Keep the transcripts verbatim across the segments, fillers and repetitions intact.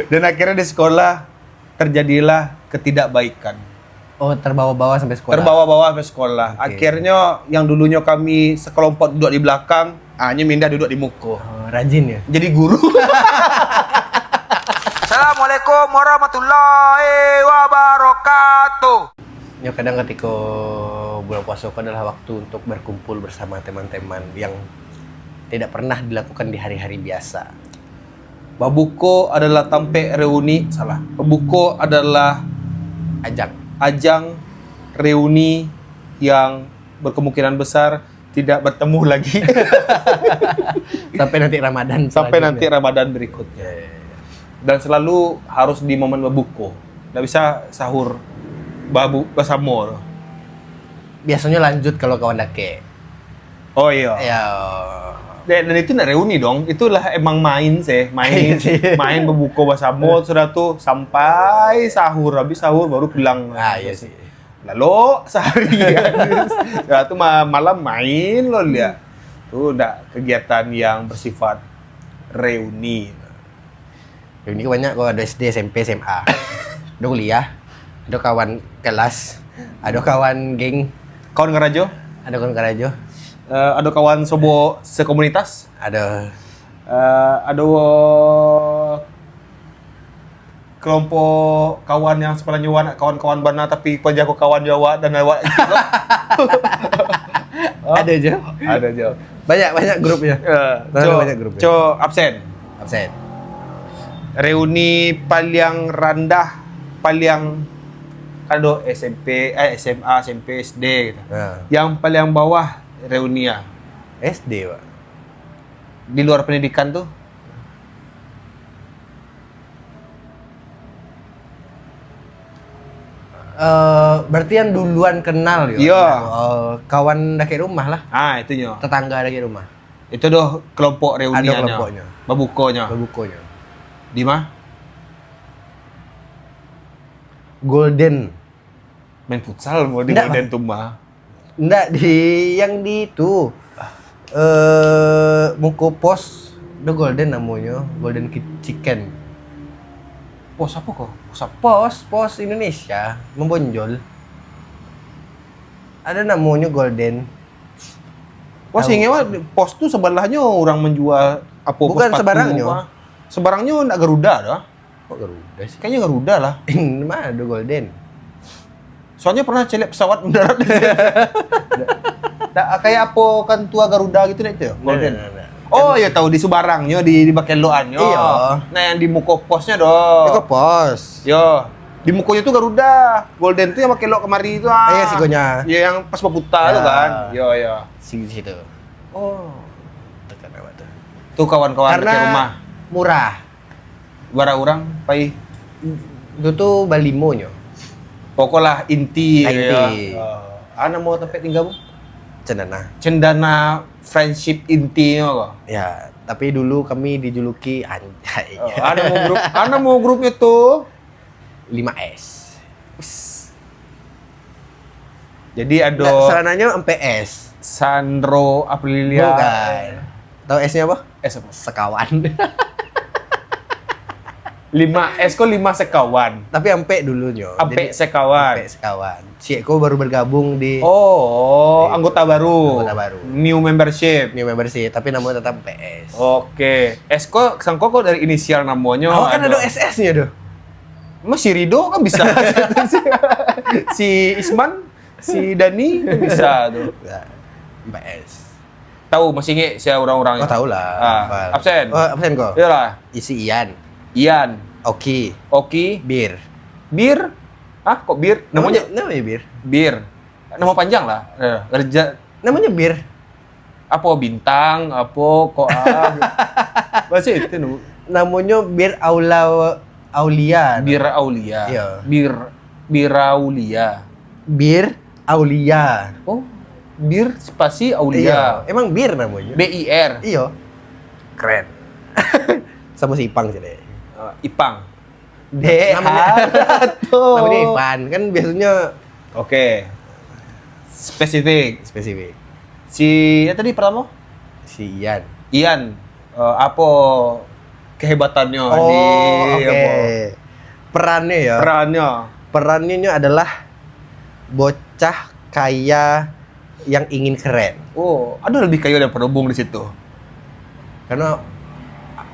Dan akhirnya di sekolah terjadilah ketidakbaikan. Oh, terbawa-bawa sampai sekolah. Terbawa-bawa sampai sekolah. Oke. Akhirnya yang dulunya kami sekelompok duduk di belakang, hanya mindah duduk di muka. Oh, rajin ya. Jadi guru. Assalamualaikum warahmatullahi wabarakatuh. Ya, kadang ketika bulan puasa itu adalah waktu untuk berkumpul bersama teman-teman yang tidak pernah dilakukan di hari-hari biasa. Babuko adalah tampek reuni, salah. Babuko adalah Ajang. Ajang reuni yang berkemungkinan besar tidak bertemu lagi Sampai nanti Ramadan. Sampai nanti Ramadan berikutnya. Dan selalu harus di momen babuko. Nggak bisa sahur babu bersama tu. Biasanya lanjut kalau kawan dakek. Oh iya. Ya. Dan, dan itu nak reuni dong. Itulah emang main sih, main main babuko bersama sudah tu sampai sahur, habis sahur baru pulang. Ah, iya sih. Lalu sehari habis. Sudah tu ma- malam main lo dia. Tu ndak kegiatan yang bersifat reuni. Ini banyak kok, ada S D, S M P, S M A. Ada kuliah, ada kawan kelas, ada kawan geng, Kawan karajo, ada kawan karajo, eh, ada kawan sobo sekomunitas, ada eh, ada kelompok kawan yang sebenarnya awak nak kawan-kawan bana tapi panjago kawan jo awak dan awak ada aja. Ada je. Banyak banyak grupnya. Eh, Nah, co, banyak grup, ya. Co absen. Absen. Reuni paling randah, paling kan ada S M P, eh, S M A, S M P, S D gitu. Nah, Yang paling bawah reuni ya. S D, Pak. Di luar pendidikan tu Eh, berarti yang duluan kenal yo. Iya. Eh, kawan dakek rumah lah. Ah, itunyo. Tetangga dakek rumah. Itu doh kelompok reunian. Ada kelompoknya. Babukonyo. Babukonyo. Di mana? Golden. Main futsal mau di Ndak, Golden tu mah. Ndak di yang di itu. Eh, muko pos The Golden namonyo, Golden Ki- Chicken. Pos apa kok? Pos apa? Pos, pos Indonesia membonjol. Ada namonyo Golden. Wah, Tahu. sehingga wah, pos tu sebelahnyo orang menjual apa Bukan sepatu sebarangnyo. Apa. Sebarangnyo ndak Garuda dah. Kok Garuda sih? Kayaknya Garuda lah. Mana ada Golden? Soalnya pernah celiak pesawat mendarat di situ. Ndak, kayak apa kan tua Garuda gitu ndak itu ya? Golden. Ndak, ndak, ndak. Oh, ya tahu di sebarangnyo di di bakeloannyo. Iya. Nah, yang di muko posnya doh. Eko pos. Yo, di mukonyo tu Garuda. Golden tu yang bakelok kemari tu ah. Iya, sikonya. Ya yang pas berputar tu Ya. Kan. Yo, yo. Si situ. Oh. Tekan apa tu? Tu kawan-kawan Karena dekat rumah. Murah. Bara orang pai. Itu tu balimonyo. Pokoklah inti. Ah, inti. Ya. Ah, nama tempat tinggal bu? Cendana. Cendana Friendship intinyo kok. Ya, tapi dulu kami dijuluki anjay. Oh, ada mau grup, ada mau grupnya tu. Lima S. Jadi ada Nggak, selananya empat S. Sandro Aprilia. Bukan. Tahu S-nya apa? S apa? Sekawan. Lima S kok lima sekawan. Tapi ampek dulunyo. Ampek Jadi, sekawan. Ampek sekawan. Cik ko baru bergabung di Oh, Iya. Anggota baru. Anggota baru. New membership. New Membership, tapi nama tetap P S. Oke. S kok sangko kok dari inisial namanya. Awak kan ada S S-nya tuh. Mas si Rido kan bisa. Si Isman, si Dani kan bisa tuh. Nah, P S. Tahu masih ingat siapa orang-orang Oh, itu? tahu lah. Ah, Hafal. absen. Oh, absen kok? Iyalah. Isi Ian. Ian. Oki. Oki. Bir. Bir. Ah, kok Bir? Namanya Namanya, namanya Bir. Bir. Nama panjang lah. Eh, kerja Namanya Bir. Apa bintang, apa kok ah. Bahasa itu nu. Namanya Bir Aula Aulia. Bir Aulia. Iya. Bir Biraulia. Bir Aulia. Oh, Bir spasi Aulia. Iya, emang Bir namanya. B I R. Iya. Keren. Sama si Ipang sih deh. Eh, Ipang. Dek, Namanya- namanya Ivan. Kan biasanya Oke. Spesifik. spesifik. Si ya tadi pertama? Si Ian. Ian, eh, apa kehebatannya Oh, di oke. Perannyo yo. Perannyo. Perannyo nyo adalah bocah kaya yang ingin keren. Oh, ado lebih kayo daripado Bung di situ. Karena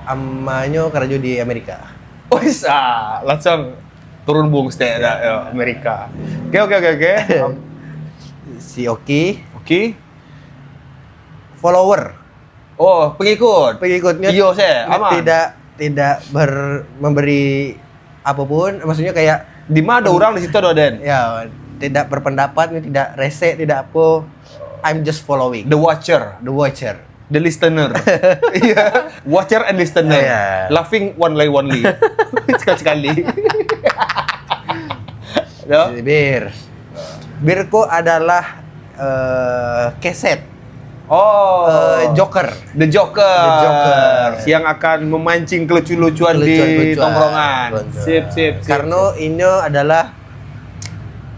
amanyo karajo di Amerika. Oh, bisa. Langsung turun Bung stek dah, yo, Amerika. Oke, oke, oke, oke. Si Oki, Oke. Follower. Oh, pengikut. Pengikutnya Iyo, saya. Aman. Tidak tidak ber, memberi apapun, maksudnya kayak Di mana ada orang, di situ ada den. Ya, tidak berpendapat, tidak resek, tidak apa. I'm just following. The watcher, The watcher. The listener. Iya. Watcher and listener. Iya. Laughing one line only. Sekali-sekali. Ya. Bir. Bir ko adalah eh, keset. Oh. Eh, Joker. The Joker. The Joker. Yang akan memancing kelucu-lucuan di Kelucuan-kelucuan. tongkrongan. Betul. Sip, sip, sip. Karena inyo adalah,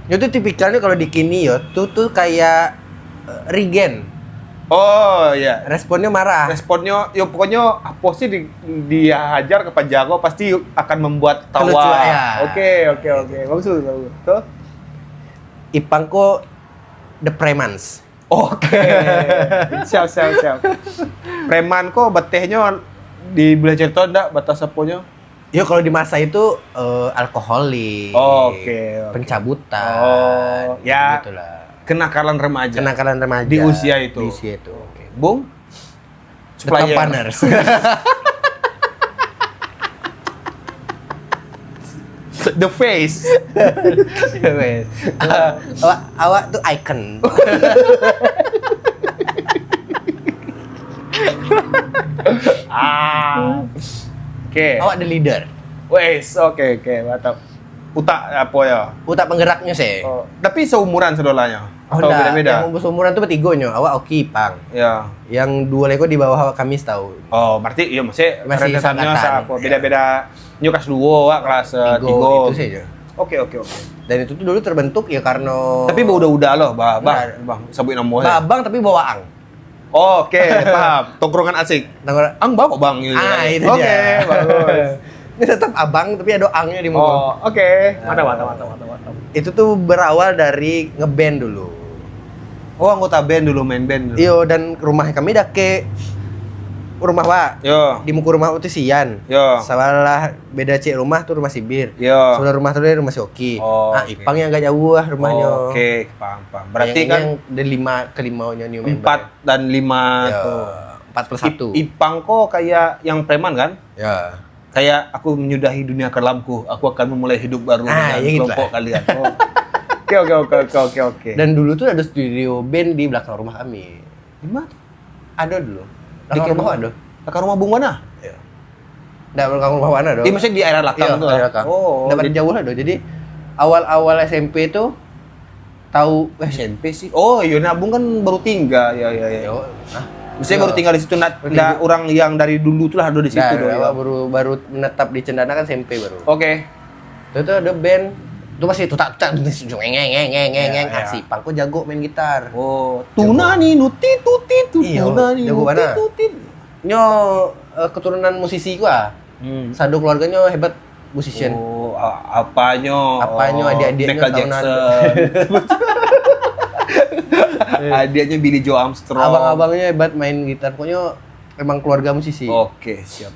nyo tuh tipikalnya kalau di kini yo, tuh tuh kayak eh, Regen. Oh, iya. Responnya marah. Responnya, yo pokoknya apa sih di, diajar ke penjago pasti akan membuat tawa. Kelucuan, ya. Oke, oke, oke. Bagus, bagus, bagus. Tuh. Ipang ko the premans. Oke. Siap, siap, siap. Preman ko betehnyo di boleh cerita ndak batas aponyo? Yo kalau di masa itu eh, alkoholik, Oke, oke. Pencabutan, Oh, ya. Gitulah. Kenakalan remaja. Kenakalan remaja Di usia itu. Di usia itu. Bung? The Tampaner. The face. Wes. awak awak tuh icon. Ah. Oke. Awak the leader. Wes, oke, oke, mantap. Utak apa ya? Utak penggeraknya sih. Oh, tapi seumuran saudaranya? Oh, Atau ndak. beda-beda? Yang seumuran tuh bertigo nyo. Awak Oki Ipang. Ya. Yang dua leko di bawah awak kami setahun. Oh, berarti iya masih Masih rentetannya sangkatan, sa-, apa, ya. Beda-beda. Nyo kelas dua, wak kelas eh, Tigo, tiga. itu saja. Oke, oke, oke. Dan itu tuh dulu terbentuk ya karena Tapi udah-udah loh, bah, bah, Udah. Bah, sebut nama Babang tapi bawa ang. Oke, paham. Tongkrongan asik. Tongkrongan- Ang bawa bang gitu. Ah, itu Oke, dia. Bagus. Ini tetap abang tapi ada angnya di muka. Oh, oke. Mantap, mantap, mantap, mantap, mantap. Itu tuh berawal dari ngeband dulu. Oh, anggota band dulu, main band dulu. Iyo, dan rumah kami dakek rumah, Pak. Yo. Di muka rumah tu sian. Yo. Sabalah beda cek rumah tu rumah Sibir. Yo. Sabalah rumah tu rumah si Oki. Oh, Ah, oke. Ipang yang agak jauh lah rumahnya. Oke, paham, paham. Berarti Yang, kan yang the lima, kelimanya new member. Empat dan lima Ya, tuh. Empat plus satu. Ip-, Ipang kok kayak yang preman kan? Ya. Kayak aku menyudahi dunia kelamku, aku akan memulai hidup baru Ah, dengan ya gitu kelompok lah. Kalian. Oh. Oke, oke, oke, oke, oke, oke. Dan dulu tuh ada studio band di belakang rumah kami. Di mana tuh? Ada dulu. Di Belakang rumah ada. Belakang rumah Bung mana? Ya. Nggak belakang rumah mana dong? Iya, maksudnya di area belakang Iya, tuh. area belakang. Oh, Dapat jadi jauh lah dong. Jadi awal-awal S M P tuh tahu eh S M P sih. Oh, iya, nah, Bung kan baru tinggal. Ya, ya, ya. Yo, ah, Maksudnya iya. Baru tinggal di situ, nat, Baru nggak tinggal. Orang yang dari dulu tuh lah ada di situ Nah, dong. awak Ya. baru baru menetap di Cendana kan S M P baru. Oke. Itu tuh ada band. Itu masih tutak tutak ngeng ngeng ngeng ngeng ngeng. Iya, iya. Aksi pangko jago main gitar. Oh, tuna nih nuti tuti tu Iya, tuna nih jago nuti mana? Tuti. Nyo eh, keturunan musisi gua. Hmm. Sado keluarganya hebat musician. Oh, a- apanyo? Apanyo, Oh, adik-adiknyo Michael tahunan. Jackson. Adiknya Billy Joe Armstrong. Abang-abangnya hebat main gitar. Pokoknya emang keluarga musisi. Oke, siap.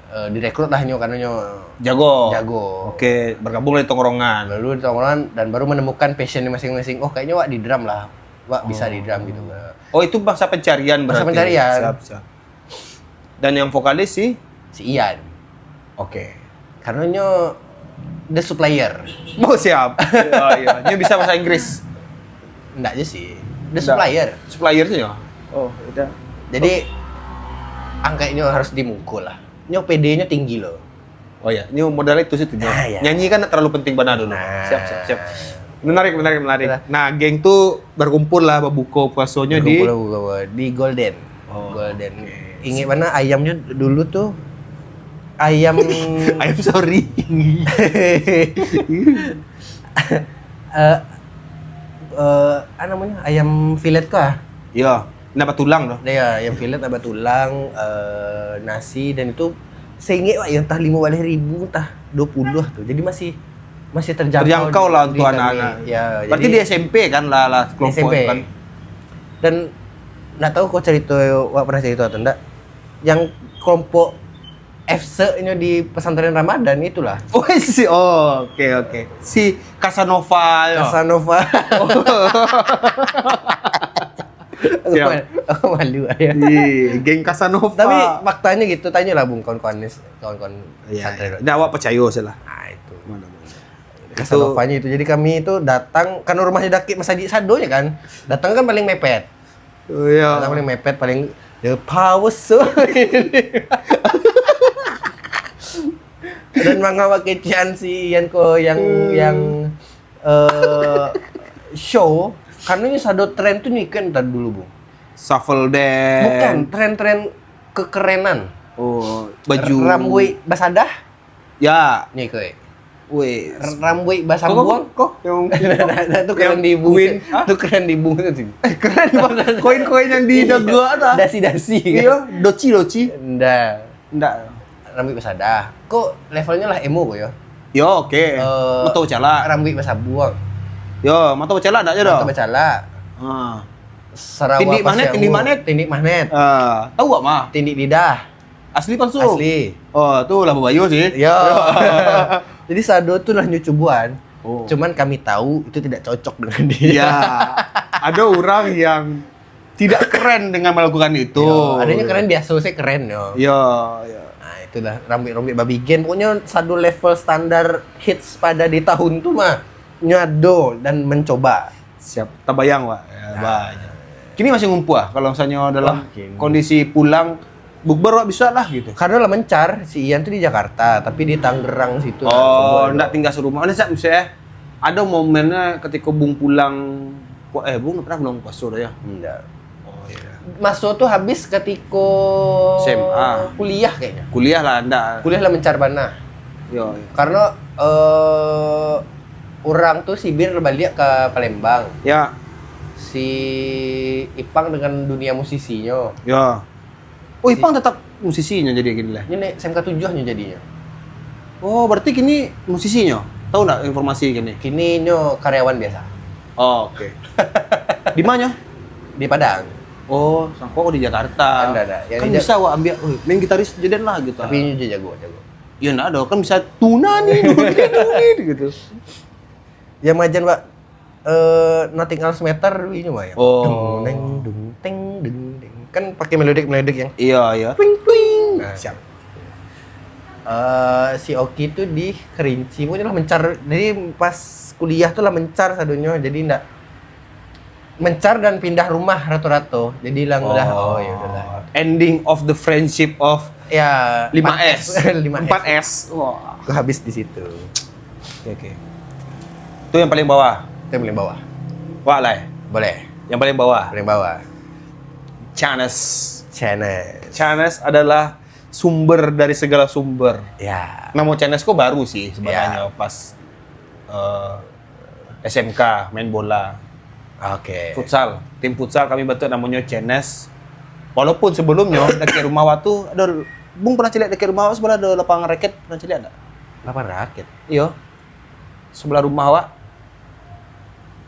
Eh, direkrut lah nyo karena nyo Jago. jago. Oke, bergabung di tongkrongan. Lalu di tongkrongan dan baru menemukan passion masing-masing. Oh, kayaknya wak di drum lah. Wak bisa di drum gitu. Oh, itu masa pencarian Masa berarti. pencarian. Siap, siap. Dan yang vokalis sih? Si Ian. Oke. Karena nyo the supplier. Oh, siap. Iya, iya. Dia bisa bahasa Inggris. Ndak aja sih. The Ndak. Supplier. Supplier sih ya. Oh, udah. Jadi angkanya harus dimukul lah. Nyo P D-nya tinggi loh. Oh ya, ini modal itu sih tujuan. Ah, ya. Nyanyi kan terlalu penting benar dulu. Nah. Siap, siap, siap. Menarik, menarik, menarik. Nah, geng tu berkumpul lah berbuka puasanya di Berkumpul lah, berkumpul di Golden. Oh, Golden. Oke. Ingat mana ayamnya dulu tuh? Ayam I'm sorry. eh eh, apa namanya? Ayam fillet kah? Ya, kenapa tulang tuh? Ya, ayam fillet ada tulang, eh, nasi dan itu Saingek wak, ya, antah limo baleh ribu, antah duo puluah tu. Jadi masih, masih terjangkau. Terjangkau lah di untuk kami. Anak-anak. Ya, Berarti jadi di S M P kan lah, lah kelompok S M P. Itu kan. Dan ndak tahu kau cerita, wak pernah cerita atau ndak? Yang kelompok F S E-nyo di pesantren Ramadan itulah. Oh, si, oh, oke, oke. Si Casanova yo. Casanova. Siap. Aku malu aja. Iya, geng Casanova. Tapi faktanya gitu, tanyalah Bung, kawan-kawan ni, kawan-kawan Iya, pesantren. Iya. Nah, awak percaya sih lah. Nah, itu. Mana, mana. Casanovanya itu. Jadi kami itu datang, kan rumahnya dakek masajik sadonya kan. Datang kan paling mepet. Oh, iya. Datang paling mepet, paling the power so. Dan manga wak kecekan si Ian ko yang Hmm. yang eh, show, karena ini sado tren tu nyikan tadi dulu, Bung. Shuffle dance. Bukan, tren-tren kekerenan. Oh, baju. Rambuik basadah. Ya. Ni kau. Weh. Rambuik basambuang. Kok yang Nah, tu keren yang di Bung. Queen, hah? Tu keren di Bung tu. Eh, keren, Bang. Koin-koin yang di dagu tu. Dasi-dasi kan? Iya, doci, doci. Ndak. Ndak. Rambuik basadah. Kok levelnya lah emo kok ya? Yo, oke. Eh, Motor cala. Rambuik basambuang. Yo, motor cala ndak je dah. Motor bacala. Ha. Sarawa Tindik magnet, pasiamu. tindik magnet. Tindik magnet. Ah, tahu apa? Tindik lidah. Asli palsu? Asli. Oh, tu lah berbayar sih. Ya. Jadi sado tu lah nyo cubuan. Oh. Cuman kami tahu itu tidak cocok dengan dia. Ya. Ada orang yang tidak keren dengan melakukan itu. Yo, adanya keren biasa, saya keren yo. Ya, ya. Nah, itulah rambuik-rambuik babigen. Pokoknya sado level standar hits pada di tahun tu mah. Nyo ado dan mencoba. Siap, tabayang, Pak. Ya, Nah. Pak. Kini masih ngumpul ah, kalau misalnya dalam Wah, kini. Kondisi pulang bukber, Pak, bisa lah gitu. Karena lah mencar, si Ian tu di Jakarta, tapi di Tangerang situ lah, Oh, semua ndak tu. Tinggal serumah. Ada sak misalnya, ada momennya ketika Bung pulang, kok eh Bung pernah pulang puasa dah ya? Ndak. Oh iya. Maso tu habis ketika S M A. Kuliah kayaknya. Kuliah lah ndak. Kuliah lah mencar bana. Yo, yo. Karena eh orang tu sibir balik ke Palembang. Ya. Si Ipang dengan dunia musisinyo. Ya. Oh, Ipang tetap musisinyo jadi gini lah. Ini S M K tujuh nyo jadinya. Oh, berarti kini musisinyo. Tahu ndak informasi kini? Kini nyo karyawan biasa. Oh, oke. Di mana? Di Padang. Oh, sangko aku di Jakarta. Ndak, ndak. Yang Kan di Ja- bisa awak ambil, oh, main gitaris jadian lah gitu. Tapi nyo jago, jago. Ya ndak ada, kan bisa tuna nih, duit, duit, duit, gitu. Yang majan, Pak, eh, Nothing Else Matter inyo mah yang Oh. Dung, neng, dung, teng, dung, deng. Kan pakai melodik-melodik yang Iya, iya. twing, twing. Nah, Siap. Eh, si Oki tu di Kerinci, pokoknya lah mencar. Jadi pas kuliah tu lah mencar sadonyo, jadi ndak mencar dan pindah rumah rato-rato. Jadi lah udah, oh, ya udahlah. Ending of the friendship of Ya, lima S. empat S. lima S. Empat S. Wah. Aku habis di situ. Oke, oke. Itu yang paling bawah. Itu yang paling bawah. Wah, lai. Boleh. Yang paling bawah. Paling bawah. Chanes. Chanes. Chanes adalah sumber dari segala sumber. Ya. Nama Chanes ko baru sih sebenarnya Ya. Pas eh, S M K main bola. Oke. Futsal. Tim futsal kami bentuk namanya Chanes. Walaupun sebelumnya dekat rumah awak tu ada, Bung pernah caliak dekat rumah awak sebelah ada lapangan raket, pernah caliak ndak? Lapangan raket. Iya. Sebelah rumah awak.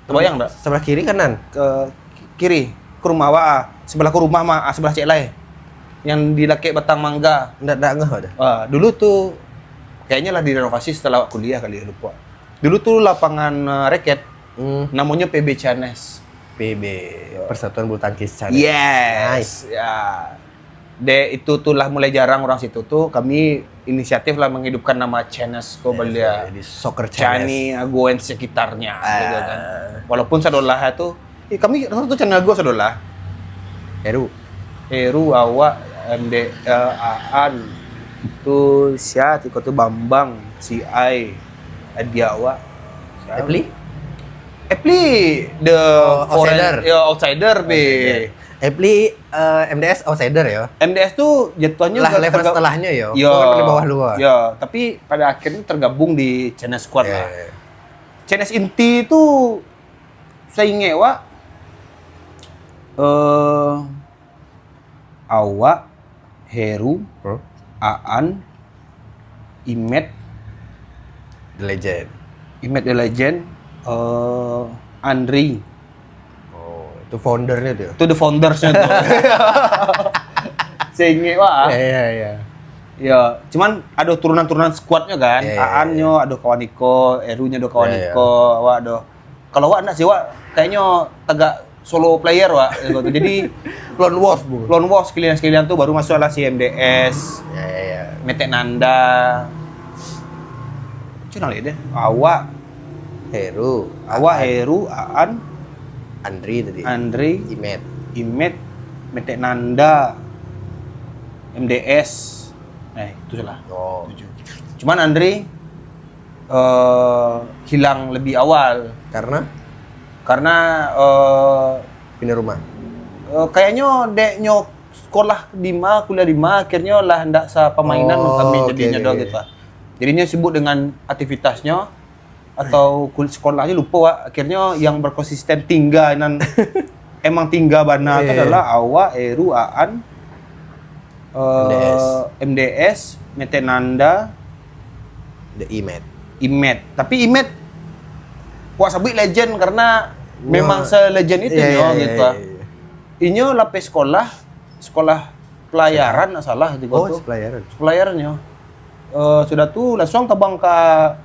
Terbayang ndak? Sebelah kiri kanan. Ke kiri, ke rumah awak, ah. Sebelah ke rumah mah, ah, sebelah cek lai. Yang di lakek batang mangga. Ndak ndak ngeh ada. Ah, dulu tu kayaknya lah direnovasi setelah awak kuliah kali ya, lupa. Dulu tu lapangan eh, raket Hmm. namanya P B Chanes. P B, Persatuan Bulu Tangkis Chanes. Yes. Ya. Dek itu tu lah mulai jarang orang situ tu, kami inisiatif lah menghidupkan nama Chanes ko Yes, belia. Jadi soccer Chanes. Cani Agoen sekitarnya Ah. gitu kan. Walaupun sadolah tu, eh, kami rasa tu Cani Agoen sadolah. Heru. Heru, awak, Ende, eh, Aan, tu sia, tiko tu Bambang, si Ai, adia awak. Sia? Epli? Epli the Oh, foreign, outsider. Ya, outsider be. Epli eh, M D S outsider ya. M D S tu jatuhnya Lah ke- level terga- setelahnya ya. Ya, Oh, paling bawah luar. Ya, tapi pada akhirnya tergabung di Chanes Squad Ya, lah. Ya. Chanes inti tu saya ingat wak eh awak, Heru, Hmm? Aan, Imet, The legend. Imet the legend, eh Andri. Oh, itu foundernya tuh. Itu the foundersnya tuh. Sengit wah. Iya, iya, iya. Ya, cuman ada turunan-turunan squadnya kan. Iya, iya, Aan nyo, ada kawan iko, Eru nyo ada kawan Iya, iya. iko, awak ada. Kalau awak ndak sih, awak kayaknya tagak solo player wak. Jadi Lone Wolf, Bu. lone wolf sekalian-sekalian tu baru masuk lah si M D S, Ya, ya, ya. Metek Nanda. Cuma lihat deh. Awak, Heru, awak Heru, Aan, Andri tadi. Andri, Imet. Imet, Metek Nanda, M D S. Eh, itu salah. Oh, Tujuh. Cuman Andri eh hilang lebih awal karena karena eh pindah rumah. eh, kayaknya dek nyo sekolah di ma, kuliah di ma, akhirnya lah ndak sapamainan Oh, kami oke, jadinya oke, doh oke. Gitu. Jadinya sibuk dengan aktivitasnya atau kul sekolahnya lupa wak. Akhirnya yang berkonsisten tinggal nan emang tinggal bana tu Iya. adalah awak, Eru, Aan, eh, M D S. M D S, Metek Nanda, The Imet. Imet. Tapi Imet wak sabut legend karena memang se-legend itu Iya, nyo iya, gitu. iya, iya. Inyo lapeh sekolah, sekolah pelayaran ndak salah di Oh, tu. pelayaran. Pelayarannya. Eh, sudah tu langsung tabang ka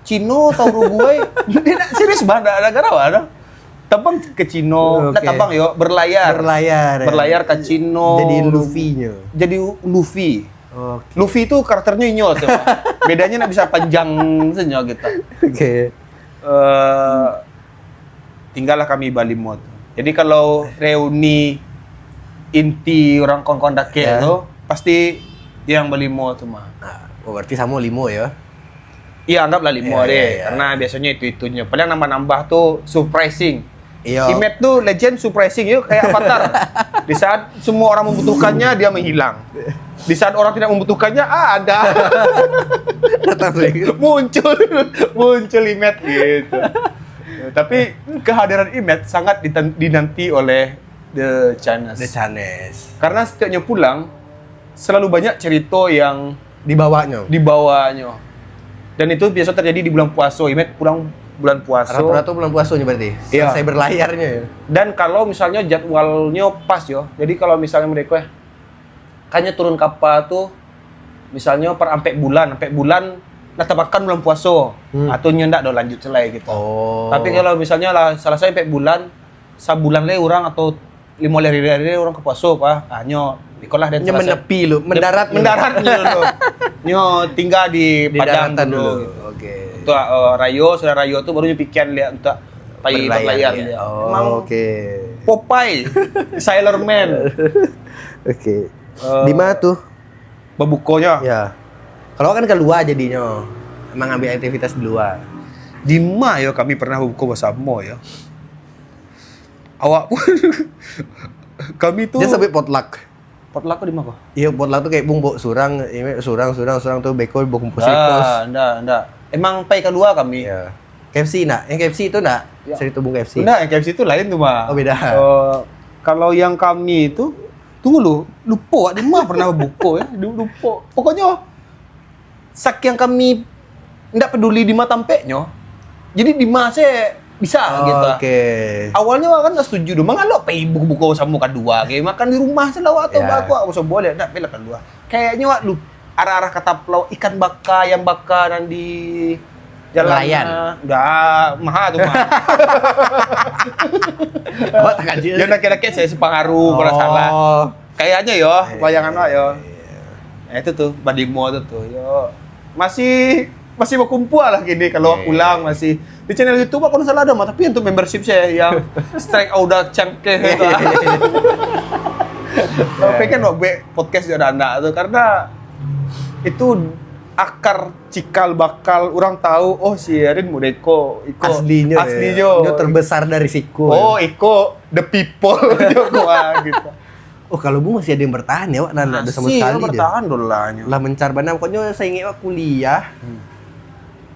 Cino atau Uruguay. Dia nak serius bah, ndak ada garau ada. Tabang ke Cino, Oke. ndak tabang yo, berlayar. Berlayar, ya. Berlayar ke Cino. Jadi Luffy-nya. Jadi Luffy. Oke. Luffy tu karakternya inyo sih. Bedanya nak bisa panjang senyo gitu. Oke. Eh tinggallah kami balimo tu. Jadi kalau reuni inti orang kawan-kawan dakek Ya. tu pasti yang balimo tu mah. Nah, oh, berarti sama limo ya. Iya, anggaplah limo Ya, deh. ya, ya. Karena biasanya itu-itunya. Paling nambah-nambah tu surprising. Iya. Imet tu legend surprising yo, kayak Avatar. Di saat semua orang membutuhkannya, dia menghilang. Di saat orang tidak membutuhkannya, ah ada. Datang lagi. muncul, muncul Imet gitu. Tapi kehadiran Imet sangat diten- dinanti oleh The Chanas. The Chanes. Karena setiapnya pulang, selalu banyak cerita yang Dibawanya. Dibawanya. Dan itu biasa terjadi di bulan puasa. Imet pulang bulan puasa. Rata-rata bulan puasanya berarti. Iya. Selesai berlayarnya ya. Dan kalau misalnya jadwalnya pas yo. Jadi kalau misalnya mereka eh, kanya turun kapal tu misalnya per ampek bulan, ampek bulan nak tabakan bulan puasa. Hmm. Atau nyo ndak do lanjut selai gitu. Oh. Tapi kalau misalnya lah selesai ampek bulan, sabulan leh orang atau lima hari hari orang ke puasa apa? Ah nyo ikolah dan Nyo menepi lu, mendarat lu. mendarat nyo dulu. Nyo tinggal di, Di Padang daratan dulu. dulu. Gitu. Oke. Itu uh, rayo, sudah rayo tu baru nyo pikiran lihat untuk pai Berlayar, berlayar ya. lihat. Oh, Memang oke. Popeye, Sailor Man. Oke. Eh, Di mana tuh? Babukonyo. Ya. Kalau kan keluar jadinya. Emang ambil aktivitas di luar. Di ma yo kami pernah babuko basamo yo. Awak pun kami tu Dia sampai potluck. Potluck tu di ma ko? Iya, potluck tuh kayak bung bawa surang, ini surang, surang, surang tuh beko bawa kumpul sekos. Ah, ndak, ndak. Emang pai keluar kami. Iya. K F C nak? Yang K F C itu nak? Ya. Cerita bung K F C. Ndak, yang K F C tu lain tu mah. Oh, beda. Eh, kalau yang kami tu tunggu lu, lupa awak di ma pernah babuko ya. Du- Lupa. Pokoknya saking kami ndak peduli di ma tampeknyo, jadi di ma se bisa gitu. Oke. Awalnya awak kan ndak setuju tu. Mangalok pai buko-buko samo kadua ke makan di rumah se lah awak tu Ya. Aku awak boleh ndak pailah keluar. Kayaknya awak lu arah-arah kata pulau ikan bakar yang bakar nan di jalan Nelayan. Dah mahal tu mah. Awak tak kaji. Dia nak kira-kira saya sepengaruh kalau salah. Oh. Kayaknya yo, Iya, bayangan awak yo. iya. Nah, itu tuh badimo tu tuh yo. Masih masih berkumpul lah gini kalau Iya, pulang iya. Masih di channel YouTube aku salah ada mah tapi untuk membership saya yang strike out udah cangkeh gitu. Pengen mau buat podcast juga anak tu karena itu akar cikal bakal orang tahu oh si Erin muda iko iko Aslinya. asli Ya. jo. Dia terbesar dari siku. Oh iko the people jo gua gitu. Oh, kalau bu masih ada yang bertahan ya, Wak? Nah, ndak ada sama Masih sekali dia. Bertahan doh lah nyo. Lah mencar bana. Pokoknya saya ingat Wak kuliah Hmm.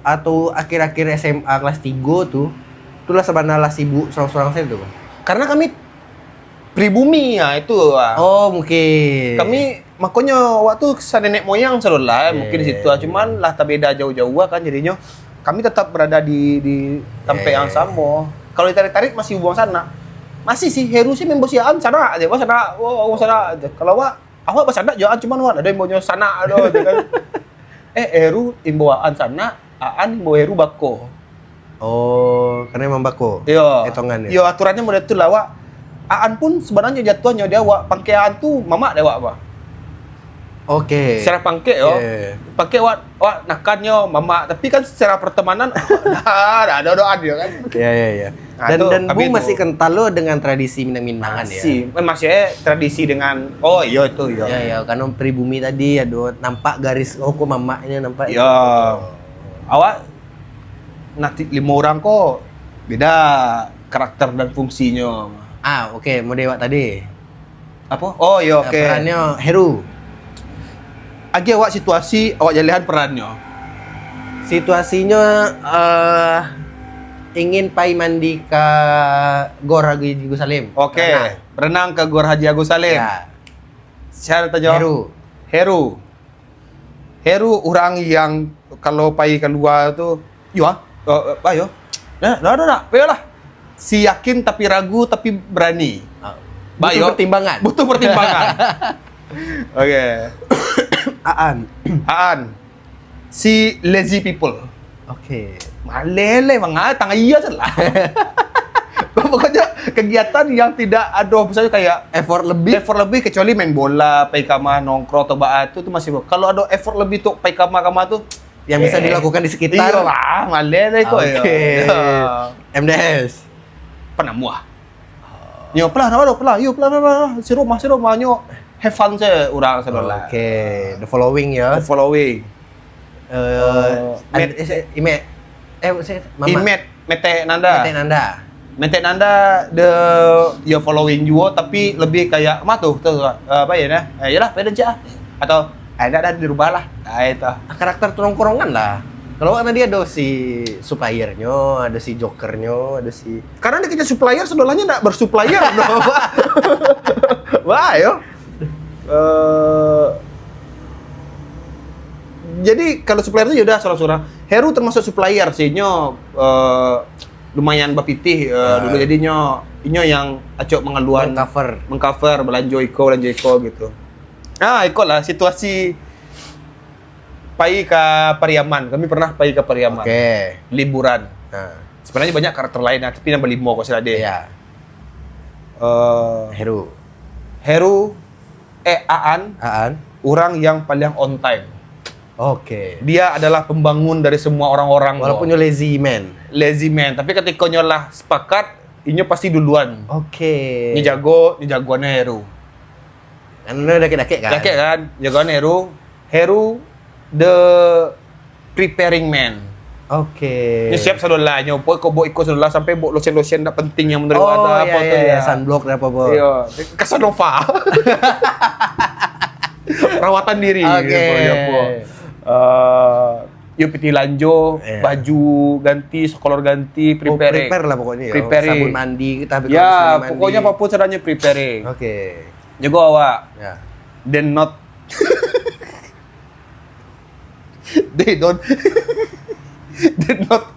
atau akhir-akhir S M A kelas tiga tu, tu lah sabana lah sibuk sorang-sorang saya tu. Karena kami pribumi ya itu ah. Oh, mungkin. Kami Makonyo awak tu sanenek moyang sadolah, eh, mungkin di situ lah. Cuman lah tabeda jauah-jauah kan, jadinyo kami tetap berada di, di tampek yang samo. Kalau ditarik-tarik masih hubungan sanak. Masih sih, Heru sih main bosi Aan sanak aja, sanak, wah, sanak aja. Kalau awak, awak basanak jo Aan, cuman awak ado imbonyo sanak tu, gitu kan. Eh, Heru imbau Aan sanak, Aan imbau Heru bako. Oh, karena emang bako. Iyo. Etongan dia. Iyo, aturannyo model tu lah, awak. Aan pun sebenarnyo jatuahnyo di awak, pangkek Aan tu mamak di awak, bah. Oke. Secara pangkek, yo. Iyo, iyo, iyo. Pangkek awak, awak nakannyo mamak, tapi kan secara pertemanan, dah, dah ado doa dia kan. Iyo, iyo, iyo. Nah, Dan, tu, dan habis Bung tu. Masih kental lo dengan tradisi Minang-Minangan, ya? Masih. Eh, masih, eh, tradisi dengan, oh, iyo, itu, iyo. Iyo, iyo, karena pribumi tadi, aduh, nampak garis, oh, kok mamaknyo nampak. Iyo. Awak nanti limo urang ko beda karakter dan fungsinyo. Ah, oke, model awak tadi. Apo? Oh, iyo, oke. Perannyo Heru. Agiah awak situasi, awak jalehan perannyo. Situasinyo, eh, ingin pai mandi ka Gor Haji Agus Salim. Oke, berenang. Berenang ka Gor Haji Agus Salim. Ya. Sia tanyo? Heru. Heru. Heru urang yang kalau pai kalua tu, "Yo, ah, eh, eh, ayo. Nah, nah, nah, nah, ayolah." Si yakin tapi ragu, tapi berani. Ah, butuh pertimbangan. Butuh pertimbangan. Oke. Aan. Aan. Si lazy people. Oke. Malele mangatang iya salah. Pokoknyo kegiatan yang tidak ado, misalnyo kayak effort lebih. Effort lebih kecuali main bola, pai kama, nongkrong atau baa tu, tu masih bo-, kalau ado effort lebih tu pai kama-kama tu, yang bisa dilakukan di sekitar. Iyo lah, malele ko yo. Oke. Yo. M D S. Penamuah. Nyo, "Pelah, nak balo, pelah, yo, pelah, pelah, pelah, si rumah, si rumah," nyo have fun se urang sadolah. Oke, the following, ya. The following. Eh, eh, Met-, eh, Imet. Eh, se-, Mamak. Imet, Metek Nanda. Metek Nanda. Metek Nanda, the, yo following juo, tapi lebih kayak, ma tu, tu, eh, apa ya, nah? Eh, yalah, pai den cak ah. Atau, "Eh, ndak dah, dirubah lah." Ah, itu. Ah, karakter tongkrongan lah. Kalau awak tadi ado si supplier-nyo, ado si joker-nyo, ado si Karena dia kerja supplier, sadolahnyo ndak bersupplier doh, Pak. Wah, yo. Eh, jadi, kalau supplier tu, ya udah, surang-surang. Heru termasuk supplier sih, nyo, eh, lumayan bapitih, eh, dulu, jadi nyo, inyo yang acok mangaluan, mengcover, mengcover, balanjo iko, balanjo iko, gitu. Ah, iko lah situasi pai ka Pariaman. Kami pernah pai ka Pariaman. Oke. Liburan. Nah. Sebenarnya banyak karakter lain, nah, tapi nambah limo kok sih, Dek. Iya. Eh, Heru. Heru, eh, Aan. Aan. Orang yang paling on time. Oke. Dia adalah pembangun dari semua orang-orang. Walaupun nyo lazy man. Lazy man, tapi ketika nyo lah sepakat, inyo pasti duluan. Oke. Nyo jago, nyo jagoan Heru. Kan udah dakek-dakek kan? Dakek kan? Jagoan Heru. Heru the preparing man. Oke. Nyo siap sadolahnyo, pokok kok bok iko sadolah sampai bok lotion-lotion ndak penting yang menurut anda, oh, apa iya, tu iya, ya? Sunblock dan apa-apa. Iya, Casanova. Perawatan diri. Oke. Gitu, ya, apa. Eh, yo pitih lanjo, iya, baju ganti, sekolor ganti, oh, preparing. Prepare lah pokoknya ya. Preparing. Sabun mandi, kita ambil ya, sabun mandi. Pokoknya apapun caranya preparing. Oke. Jago awak. Ya. Then not They don't. They not.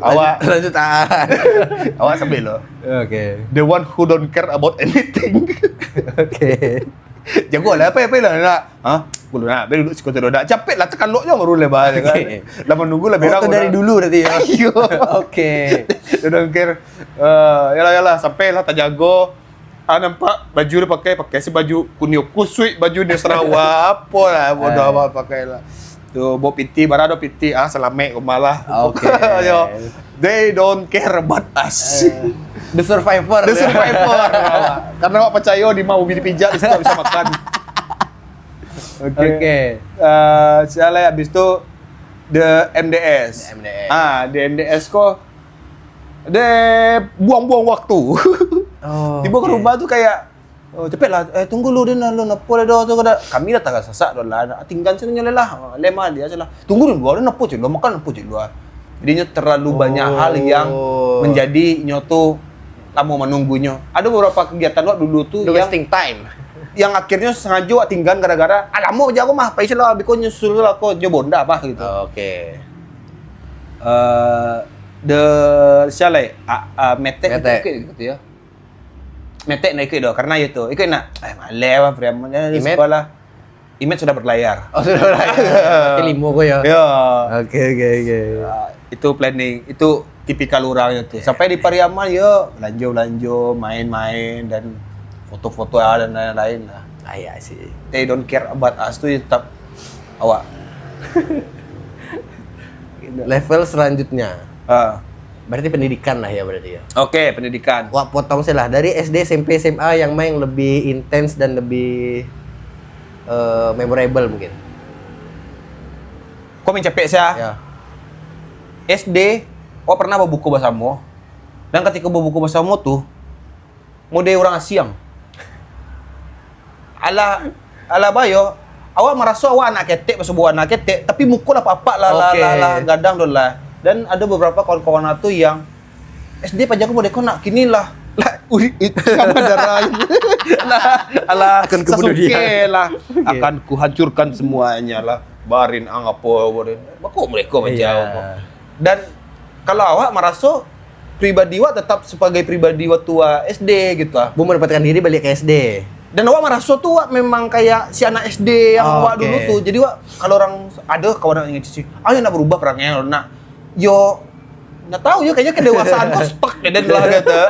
Awak. Lanjut, lanjut, ah. Awak sambil lo. Oke. The one who don't care about anything. Oke. Jago lah, apa, apa lah nak. Ha? Aku nak, dia duduk siko tu nak. Capek lah, takalok je baru lebar, kan. Oke. Lah menunggu lah, oh, berang tu dari orang dulu berarti ya? Iyo. Oke. Dia don't care. Eh, yalah, yalah, sampai lah tajago. Ah, nampak baju dia pakai, pakai si baju kunio kusuik, baju dia sarawa, apo lah, bodoh amat pakai lah. Tu, bawa piti, bara ado piti, ah, salamek rumah lah. Oke. Yo, they don't care about us. Eh, the survivor. The survivor. Karena awak percaya di rumah ubi dipijak, di situ bisa makan. Oke. Oke. Eh, sialah, habis tu, the M D S. The M D S. Ah, the M D S ko, dia buang-buang waktu. Oh, tiba ke rumah tu kayak, "Oh, cepatlah, eh, tunggu lu, dia nak, lu nak apa dah tu, kada." Kami dah tagak sasak dah lah. Tinggal sini lah. Lemah dia salah. "Tunggu dulu, ada nak apa je lu, makan apa je lu." Jadi nyo terlalu banyak hal yang Oh. menjadi nyo tu lamo manunggunyo. Ada beberapa kegiatan wak dulu tu The yang wasting time. yang akhirnyo sengajo wak tinggalan gara-gara ah lamo je aku mah, pai lah biko nyusul lah ko nyo bonda apa gitu. Oke. Eh, the siapa lai? Ah, ah, metek Metek. Ikut gitu ya. Metek nak ikut doh karena itu. Ikut nak. Eh, maleh lah Priaman. Ya, Imet? Sekolah. Imet sudah berlayar. Oh, sudah lah. Oke, limo ko ya. Ya. Oke, oke, oke. Ah, itu planning, itu tipikal orangnya tuh. Sampai di Pariaman ya, belanja-belanja, main-main dan foto-foto dan lain-lain lah. Ah, ya sih. They don't care about us tuh ya, tetap awak. Level selanjutnya. Ah. Berarti pendidikan lah ya berarti ya. Oke, pendidikan. Wak potong sih lah dari S D, S M P, S M A yang main lebih intens dan lebih eh, memorable mungkin. Kau main capek sih ah. Ya. S D, awak pernah babuko basamo. Dan ketika babuko basamo tu, mode urang asiang. Alah, alah bayo, awak maraso awak anak ketek, basobok anak ketek, tapi muko lah papak lah, lah, Oke. lah, lah, gadang tu lah. Dan ada beberapa kawan-kawan tu yang S D paja aku mode ko nak kini lah. Lah, ui, itu sama darah. Lah, alah, Akan kubunuh Sasuke dia. lah. Oke. Akan kuhancurkan semuanya lah. Barin ang apa barin. Bako mereka Iya. macam apa. Dan kalau awak maraso pribadi awak tetap sebagai pribadi waktu awak S D gitu ah. Bu mendapatkan diri balik ke S D. Dan awak maraso tu awak memang kayak si anak S D yang Oh, awak oke. dulu tu. Jadi awak kalau orang ada kawan nak ngaji sih, ayo nak berubah perangai nak yo nggak tahu ya kayaknya kedewasaan kau stuck deh dan lah kata.